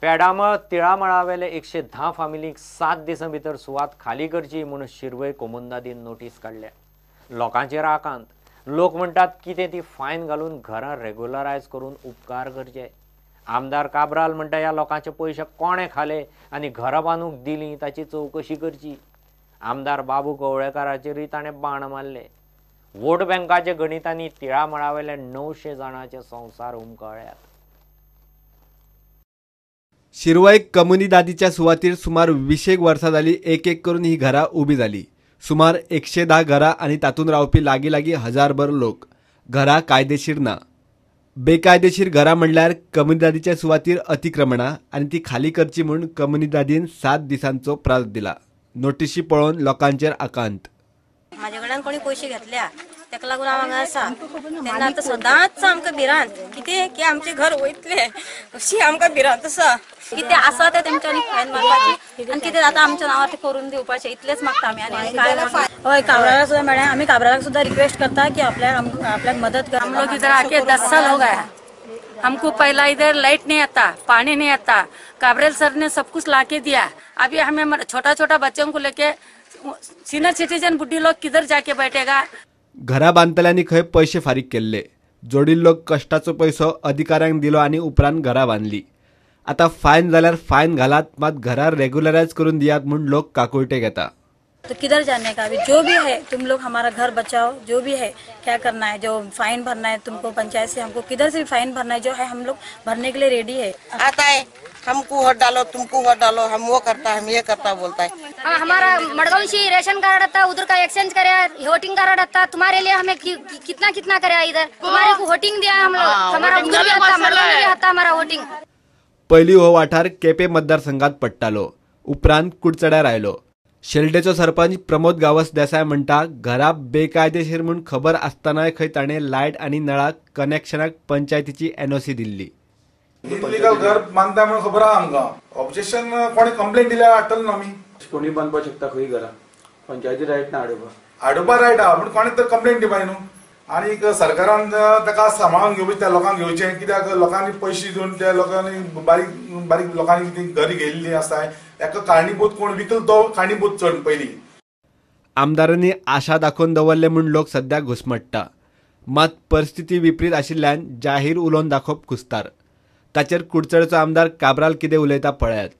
पेडामळ तिळामळावेले 110 फामिलींक 7 दिसां भितर सुवात खाली करची म्हूण शिरवय कोमुनिदादीन नोटीस काडल्या। लोकांचेर आकांत। लोक म्हणटात कितें ती फायन घालून घरां रेगुलरायज करून उपकार करचे। आमदार काब्राल म्हणटा ह्या लोकांचे पयशे कोणें खाले आनी घरां बांदूंक दिलीं ताची चवकशी करची। आमदार बाबू कवळेकाराचेरूय ताणें बाण मारले। वोट बँकाच्या गणितांनी तिळामळावेले 900 जाणांचे संवसार हुमकळ्यात। शिरवय कम्युनिदादीच्या सुवातीर सुमार 20 वर्सां जाली एक एक करून ही घरां उबी जाली। सुमार 110 घरां आनी तातूंत रावपी लागीं लागीं 1000भर लोक। घरां कायदेशीर ना। बेकायदेशीर घरां म्हणल्यार कम्युनिदादीच्या सुवातीर अतिक्रमणां आनी ती खाली करची म्हूण कम्युनिदादीन 7 दिसांचो प्रास दिला। नोटिशी पळोवन लोकांचेर आकांत। म्हाजे कडल्यान कोणी पयशे घेतल्या ताका लागून हांव हांगा आसा। तेन्ना आतां सदांच आमकां भिरांत कितें की आमचें घर वयतलें अशी आमकां भिरांत आसा। कितें आसा तें तेमच्यांनी फायन मारपाची आनी कितें जाता आमच्या नांवार तें करून दिवपाचें इतलेंच मागता आमी। आनी काय हय काब्रालाक सुद्दां मेळ्ळें, आमी काब्रालाक सुद्दां रिक्वेस्ट करता की आपल्याक आपल्याक मदत कर। हम लोग इधर आके 10 साल हो गया, हमको पहला इधर लाइट नहीं आता, पानी नहीं आता। काबरेल सर ने सब कुछ ला के दिया। अभी हमें छोटा छोटा बच्चों को लेके सीनियर सिटीजन बुढ़ी लोग किधर जाके बैठेगा। घरा बांदतल्यांनी खंय पैशे फारीक केल्ले, जोडिल्लो कश्टाचो पैसो अधिकाऱ्यांक दिलो आनी उपरांत घरा बांदली। आतां फायन जाल्यार फायन घालात, मात घरा रेगुलरायज करून दियात म्हूण लोक काकुळटे घेता। तो किधर जाने का, अभी जो भी है तुम लोग हमारा घर बचाओ, जो भी है क्या करना है, जो फाइन भरना है तुमको पंचायत से, हमको किधर से भी फाइन भरना है जो है हम लोग भरने के लिए रेडी है। आता है हमको वोट डालो, तुमको वोट डालो, हम वो करता है हम ये करता बोलता है। हमारा मडगांव से रेशन कार्ड आता, उधर का एक्सचेंज करे, वोटिंग कार्ड आता, तुम्हारे लिए हमें कितना कितना करे, इधर तुम्हारे को वोटिंग दिया हम लोग, हमारा उधर भी आता, मडगांव भी आता हमारा वोटिंग। पयलीं हो वाठार केपे मतदारसंघात पडटालो, उपरांत कुडचड्यार आयलो। शेल्डेचो सरपंच प्रमोद गावस देसाय म्हणटा घरा बेकायदेशीर म्हूण खबर आसतनाय खंय ताणें लायट आनी नळाक कनेक्शनाक पंचायतीची एनओसी दिल्ली। इलिगल घर बांदता म्हणून खबर आहा आमकां, ऑब्जेक्शन कोणी कंप्लेंट दिल्यार हाडटलो न्हू आमी। कोणी बांदपाक शकता खंय घरां, पंचायती रायट ना हाडोवपा, हाडोवपा रायट आहा पूण कोणी तर कंप्लेंट दिवपा न्हू। आनी सरकारान ताका सांबाळून घेवचें, त्या लोकांक घेवचें, कित्याक लोकांनी पयशे दिवन त्या लोकांनी बारीक बारीक लोकांनी ती घरां घेयल्लीं आसा, ताका कारणीभूत कोण विकल तो कारणीभूत चड पयलीं। आमदारांनी आशा दाखोवन दवरले म्हूण लोक सद्या घुसमट्टा, मात परिस्थिती विपरीत आशिल्ल्यान जाहीर उलोवन दाखोवप कुस्तार। ताचेर कुडचडेचो आमदार काब्राल कितें उलयता पळयात।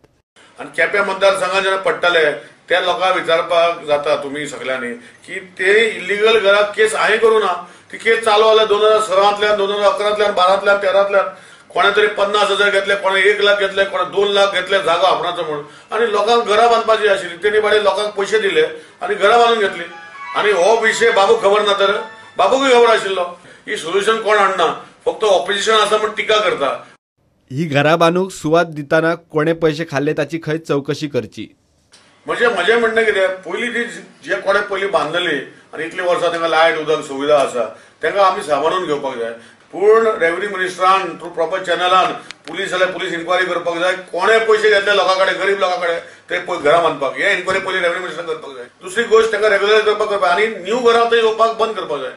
आनी केप्यां मतदारसंघात जेन्ना पडटाले त्या लोकांक विचारपाक जाता तुमी सगल्यांनी की ते इलिगल घराक केस हांवें करूं ना, ती केस चालू जाल्या 2006तल्यान 2011तल्यान 12तल्यान 13तल्यान कोणें तरी 50,000 घेतले, कोणें 1 लाख घेतले, कोणें 2 लाख घेतले जागो आपणाचो म्हणून, आनी लोकांक घरां बांदपाची आशिल्ली तेणी बाडे लोकांक पयशे दिले आनी घरां बांदून घेतली। आनी हो विशय बाबूक खबर ना तर बाबूकय खबर आशिल्लो। ही सोल्युशन कोण हाडना, फक्त ऑपोजिशन आसा म्हूण टिका करता। ही घरां बांदूंक सुवात दितना कोणे पयशे खाल्ले ताची खंय चवकशी करची। म्हणजे म्हजें म्हणणें कितें, पयलीं ती जे कोणे पयलीं बांदलेली आनी इतलीं वर्सां तांकां लायट उदक सुविधा आसा तांकां आमी सांबाळून घेवपाक जाय। पूण रेव्हन्यू मिनिस्टरान थ्रू प्रॉपर चॅनलान पुलीस जाल्यार पुलीस इन्क्वायरी करपाक जाय, कोणे पयशे घेतले लोकां कडेन, गरीब लोकां कडेन ते घरां बांदपाक, हे इन्क्वायरी पयलीं रेव्हन्यू मिनिस्टरान करपाक जाय। दुसरी गोश्ट तांकां रेग्युलर करपाक आनी न्यू घरां थंय येवपाक बंद करपाक जाय।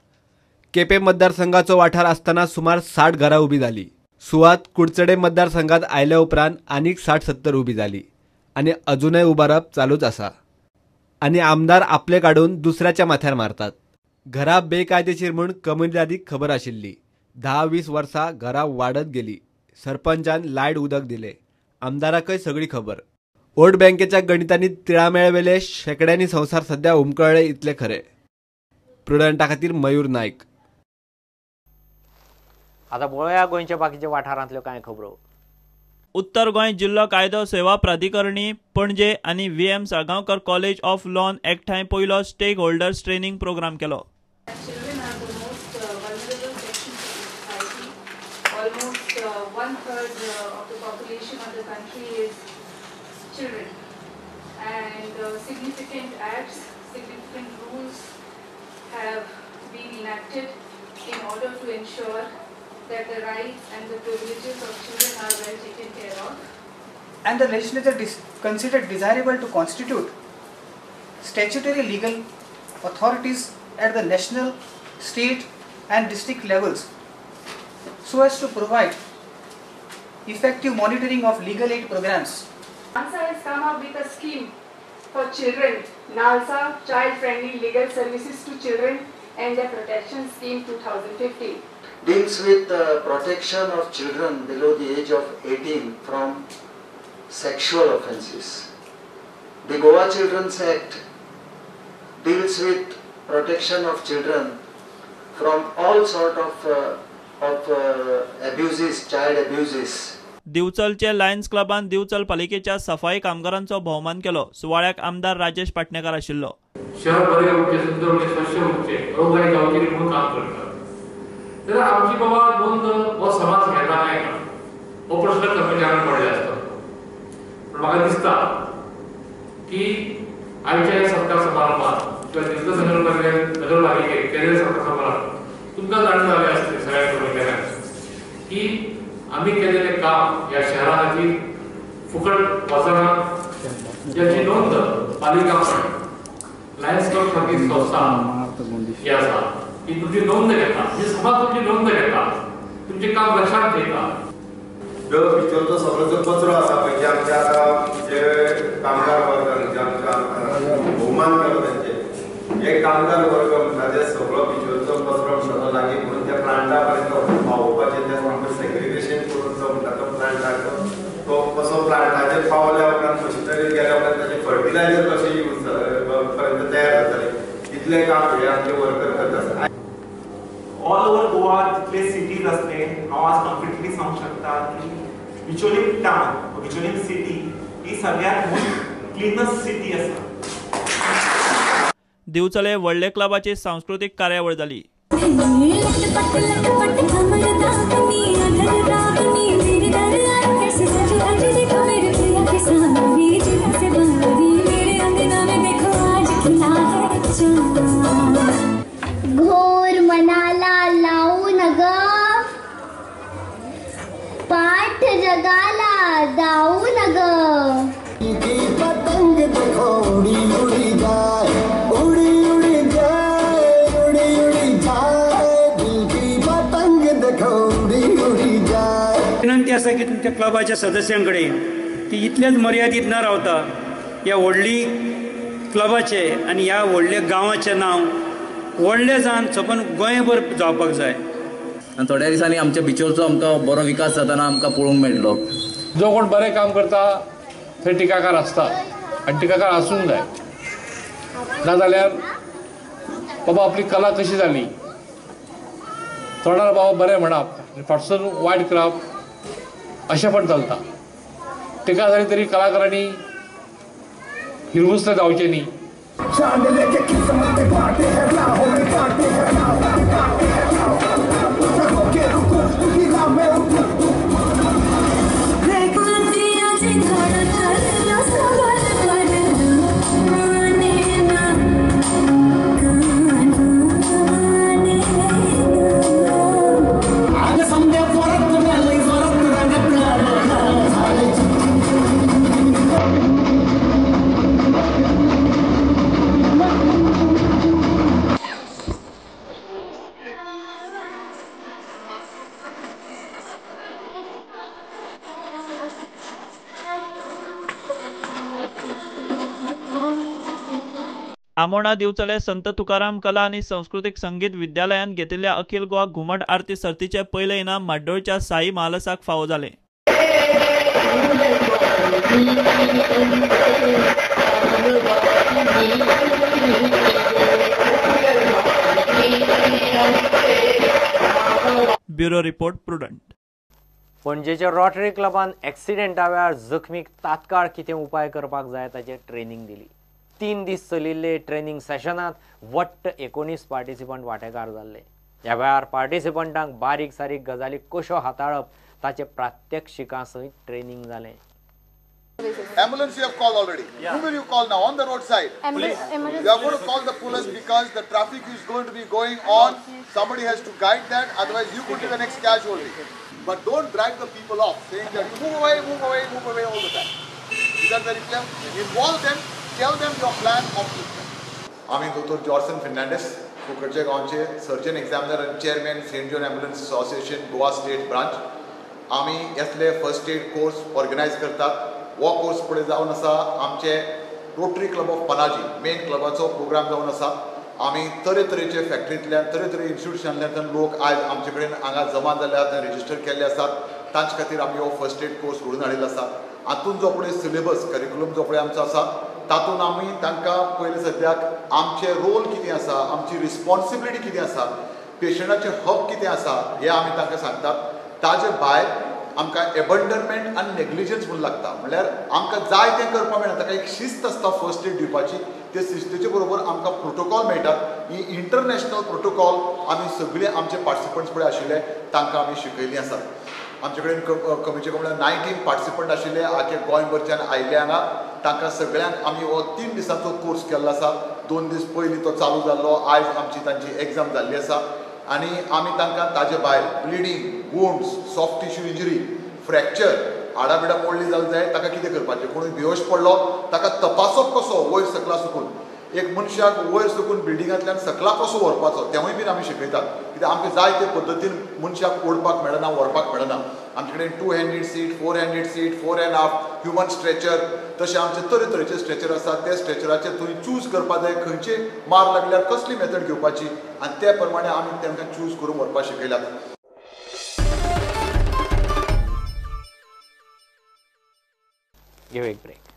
केपें मतदारसंघाचो वाठार आसतना सुमार 60 घरां उबी जाली। सुवात कुडचडे मतदारसंघात आयल्या उपरांत आनीक 60-70 उबी जाली आनी अजूनय उबारप चालूच आसा। आनी आमदार आपले काडून दुसऱ्याच्या माथ्यार मारतात। घरां बेकायदेशीर म्हूण कम्युनिदादीक खबर आशिल्ली। 10-20 वर्सां घरां वाडत गेली। सरपंचान लायट उदक दिले, आमदाराकय सगळी खबर। वोट बँकेच्या गणितांनी तिळामेळवेले शेकड्यांनी संवसार सध्या हुमकळ्ळे इतले खरे। प्रुडंटा खातीर मयूर नायक। आतां पळोवया गोंयच्या बाकीच्या वाठारांतल्यो कांय खबरो। उत्तर गोंय जिल्लो कायदो सेवा प्राधिकरणी पणजे आनी V M Salgaonkar college of lawn एकठांय पयलो स्टेक होल्डर्स ट्रेनिंग प्रोग्राम केलो। That the rights and the privileges of children are well taken care of. And the legislature considered desirable to constitute statutory legal authorities at the national, state and district levels so as to provide effective monitoring of legal aid programs. NALSA has come up with a scheme for children, NALSA Child Friendly Legal Services to Children and their Protection Scheme 2015. Deals with the protection of children below the age of 18 from sexual offences. The Goa Children's Act deals with protection of children from all sort of abuses, child abuses. दिवचलचे Lions क्लबान दिवचल पालिकेच्या सफाई कामगारांचो भोवमान केलो. सुवाळ्याक आमदार राजेश पाटणेकार आशिल्लो. शहर बरें उरचें, सुंदर उरचें, स्वच्छ उरचें, रोगराई जावची न्ही म्हणून काम करतात. जाल्यार आमची बाबा नोंद हो समाज घेता काय ना हो प्रश्न कर्मचाऱ्यांक पडले आसता. पूण म्हाका दिसता की आयच्या ह्या सरकार समारंभात किंवा दिवचल नगरपालिकेत केंद्रीय सरकार समारंभात तुमकां जाणून जालें आसतलें सगळ्या कर्मचाऱ्यांक की आमी केलेलें काम ह्या शहरा खातीर फुकट वचना, ज्याची नोंद पालिका लायन्स क्लब सारकी संस्था ही आसा की तुमची नोंद घेता, म्हणजे समाज तुमची नोंद घेता, तुमचें काम लक्षांत घेता. जो भितरचो सगळो जो कचरो आसा पळय, जे आमचे आतां जे कामगार वर्ग, जे आमकां भोवमान केलो तेंचे, हे कामगार वर्ग म्हणटा ते सगळो भितरचो कचरो म्हणटा तो लागीं करून त्या प्लांटा पर्यंत पावोवपाचें, त्या सामकें सेग्रिगेशन करून जो म्हणटा तो प्लांटाचो तो कसो प्लांटाचेर पावल्या उपरांत मशिनरी गेल्या उपरांत ताचें फर्टिलायझर कशें यूज पर्यंत तयार जातालें, इतलें काम हे आमचे वर्कर करता आसा. ऑल ओवर गोवा जितले सिटीज आसले, हांव आज कॉन्फिडंटली सांगूंक शकता की बिचोलीम टावन, बिचोलीम सिटी ही सगळ्यांत मोस्ट क्लिनस्ट सिटी आसा. दिवचले व्हडले क्लबाची सांस्कृतीक कार्यावळ जाली. घोर मनाला लावू नग, पाठ जगाला जाऊ नग. पतंग देखो उड़ी उड़ी जाए, उड़ी उड़ी जाए, उड़ी उड़ी जाए, दिल की पतंग देखो उड़ी उड़ी जाए. विनंती आसा की तुमच्या क्लबाच्या सदस्यां कडेन की इतलेच मर्यादीत न रावता ह्या व्हडली क्लबाचे आनी ह्या व्हडल्या गांवाचें नांव व्हडलें जावन सपन गोंयभर जावपाक जाय. आनी थोड्या दिसांनी आमच्या बिचोरचो आमकां बरो विकास जातना आमकां पळोवंक मेळटलो. जो कोण बरें काम करता थंय टिकाकार आसता आनी टिकाकार आसूंक जाय, नाजाल्यार बाबा आपली कला कशी जाली, तोंडार बाबा बरें म्हणप फाटसून वायट करप अशें पण चलता. टिका जाली तरी कलाकारांनी हिरमुसले जावचें न्ही. आमोणा दिवचले संत तुकाराम कला आनी संस्कृतीक संगीत विद्यालयान घेतिल्ल्या अखिल गोवा घुमट आरती सर्तीचे पयलें इनाम म्हाड्डोळच्या साई महालसाक फावो जालें. Bureau report, Prudent. पणजेच्या रोटरी क्लबान एक्सिडेंटा वेळार जखमीक तात्काळ कितें उपाय करपाक जाय ताचेर ट्रेनिंग दिली. 3 दीस चलिल्ले ट्रेनिंग सेशनात वट्ट 19 पार्टिसिपंट वांटेकार जाल्ले. ह्या वेळार पार्टिसिपंटांक बारीक सारीक गजाली कश्यो हाताळप ताचें प्रात्यक्षिकां सयत ट्रेनिंग जालें. Ambulance you have called already. Yeah. Who will you call now? On the roadside. Police. You are going to call the police because the traffic is going to be going on. Somebody has to guide that. Otherwise, you could be the next casualty. But don't drive the people off, saying that move away, move away, move away all the time. Is that very clear? Involve them. Tell them your plan of treatment. आमी दोतोर जॉर्सन फर्नांडीस, कुंकळचे गांवचे सर्जन examiner आनी chairman Saint John ambulance association Goa state branch. आमी असले first aid course organise करतात. हो course पळय जावन आसा आमचे Rotary Club of Panaji main क्लबाचो प्रोग्राम जावन आसा. आमी तरेतरेचे फॅक्टरींतल्यान तरेतरे इन्स्टिट्युशनांतल्यान लोक आयज आमचे कडेन हांगा जमा जाल्यात, रजिस्टर केल्ले आसात. तांचे खातीर आमी हो फर्स्ट एड कोर्स घडोवन हाडिल्लो आसा. हातूंत जो पळय सिलेबस करिकुलम जो पळय आमचो आसा तातूंत आमी तांकां पयलीं सद्याक आमचे रोल कितें आसा, आमची रिस्पॉन्सिबिलिटी कितें आसा, पेशंटाचे हक कितें आसा हें आमी तांकां सांगतात. ताजे भायर आमकां एबंडनमेंट आनी नेग्लिजन्स म्हूण लागता, म्हणल्यार आमकां जाय तें करपाक मेळना, ताका एक शिस्त आसता फर्स्ट एड दिवपाची. ते शिस्तेचे बरोबर आमकां प्रोटोकॉल मेळटात. ही इंटरनॅशनल प्रोटोकॉल आमी सगळे आमचे पार्टिसिपंट्स पळय आशिल्ले तांकां आमी शिकयल्लीं आसात. आमचे कडेन कमीचे कमी 19 पार्टिसिपंट आशिल्ले आख्खे गोंयभरच्यान आयिल्ले हांगा. तांकां सगळ्यांक आमी हो 3 दिसांचो कोर्स केल्लो आसा. 2 दीस पयलीं तो चालू जाल्लो, आयज आमची तांची एग्जाम जाल्ली आसा. आनी आमी तांकां ताजे भायर bleeding, wounds, soft tissue injury, fracture, हाडां बिडां मोडली जाल्यार जाय ताका कितें करपाचें, कोणूय बेहोश पडलो ताका तपासप कसो वयर सकला सुकून, एक मनशाक वयर सुकून बिल्डिंगांतल्यान सकला कसो व्हरपाचो तेंवूय बीन आमी शिकयतात. कित्याक आमकां जाय ते पद्दतीन मनशाक ओडपाक मेळना, व्हरपाक मेळना. आमचे कडेन 2 handed seat, 4 handed seat, 4.5 human stretcher, तशें आमचे तरेतरेचे स्ट्रेचर आसात. ते स्ट्रेचराचेर थंय चूज करपाक जाय खंयचे मार लागल्यार कसली मेथड घेवपाची आनी ते प्रमाणे आमी तांकां चूज करून व्हरपाक शिकयल्यात. घेवं एक ब्रेक.